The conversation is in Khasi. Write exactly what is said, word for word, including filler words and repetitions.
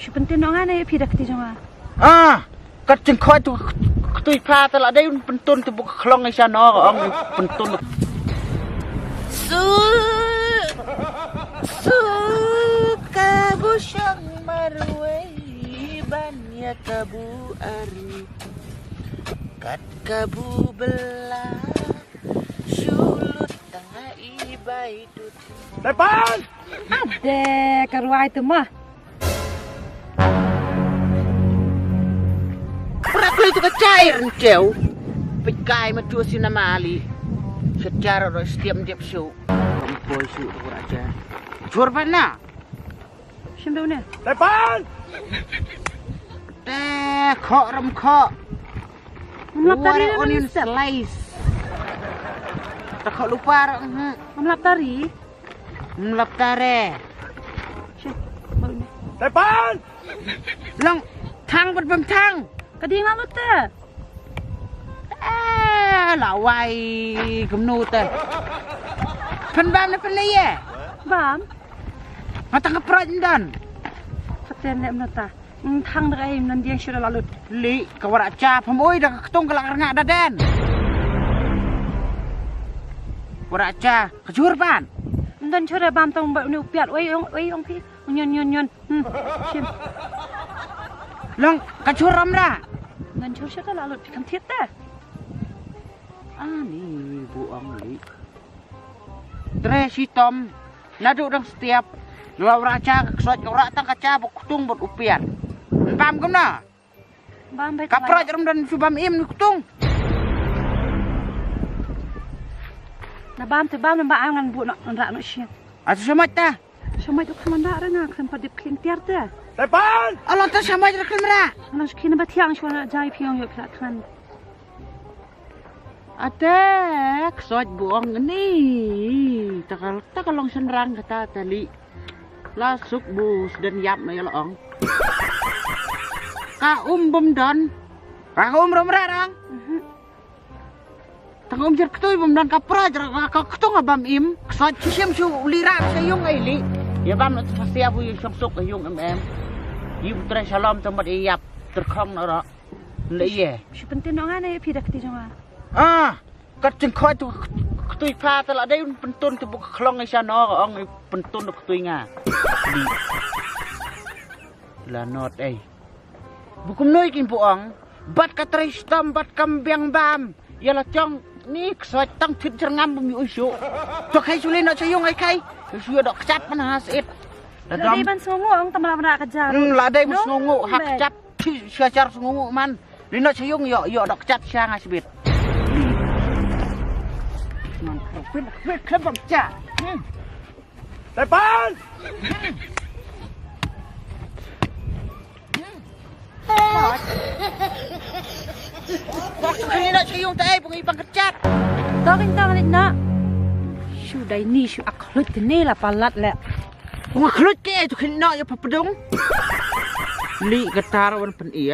Shu pyntun noh nga ne phi da kti jong nga. Ah, kat jingkhot tu, tu pha ta la dei un pyntun tu buk khlong ai sha no ong pyntun. Su, su ka bu shang marwei ban ïa ka bu ari. Kat ka bu bela shu lut tang ha i bai tut. Depan! Ade ka ruai tu mah. Prak lui tu ka chai renteu. Pekai ma tu si nama ali. Secara roi setiap dia pesu. Kompoi su tu raja. Jur bana. Shim dau ne. Depan! Te kho ram kho. Mlap tari. Onion slice. Ta kho lupar. Mlap tari. Mlap tare. Shim. Bau ne. Depan! Long thang bad bam thang. Ka ding ma mut te. Eh, la wai kumno te. Pynbam ne pynlei eh. Bam. Nga tang ka proj ndan. Paten ne mnata. Thang da ai nan diang shira lalut. Li ka wara cha phamoi da ka ktung ka la rnga da den. Wara cha ka jur ban. Ndan chura bam tong ba ne upiat oi ong oi ong phi. Nyon nyon nyon. Hmm. Shim. Long ka chur ram ra. Ngan chur sha ka la lut phi kam thiet ta. Ani bu ong li. Tre si tom. Nadu dang setiap. Lo ra cha ka ksot ra tang ka cha bu ktung bu upian. Bam kumna. Bam bai ka proj ram dan su bam im ni ktung. Na bam te bam na ba angan bu na ra no shi. Asu shamat ta. Shamai tu khlem da ra nga khlem pat dep kling tiar te. Tepan! Alon ta shamai ra khlem ra. Alon shkhin ba thiang shwa na jai phiong yo phla khan. Ate ksoj buong ni. Takal takal long shan rang kata tali. La suk bu sden yap na yalong. Ka um bum don. Ka um rum ra rang. Tang um jer ktui bam dan ka pra jer ka ktung bam im. Ksot chim shu li ra sa yung ai li. Ya bam na tu pasti abu yung suk yung em em. Yung tre shalom tempat iyap terkhong na ro. Le ye. Shu pentin no nga ne phi da kti jong nga. Ah, kat jingkhoi tu ktui pha ta la dei un pentun tu buk khlong ai sha no ong pentun tu ktui nga. Li. La not ai. Bukum noi kin buong, bat ka trei stam, bat kam biang bam. Ya la chong ni ksoj tang thit jer ngam bum yu shu. To khai suli no chayung ai khai. Shu dok kchat man ha sit. La dei ban sngongu ong tam la ka jar. Hmm, la dei ban sngongu ha kchat thi sha jar sngongu man. Ni no chayung yo yo dok kchat sha nga sbit. Man khro kwit kwit khlem bam cha. Hmm. Tepan! Bak tu kini nak sayung tak ai bungi pangkerchat. Tawin tang lit nak. Shu dai ni shu ak khlut ni la palat le. Bunga khlut ke ai tu kini nak ya papadung. Li ketar wan pen iya.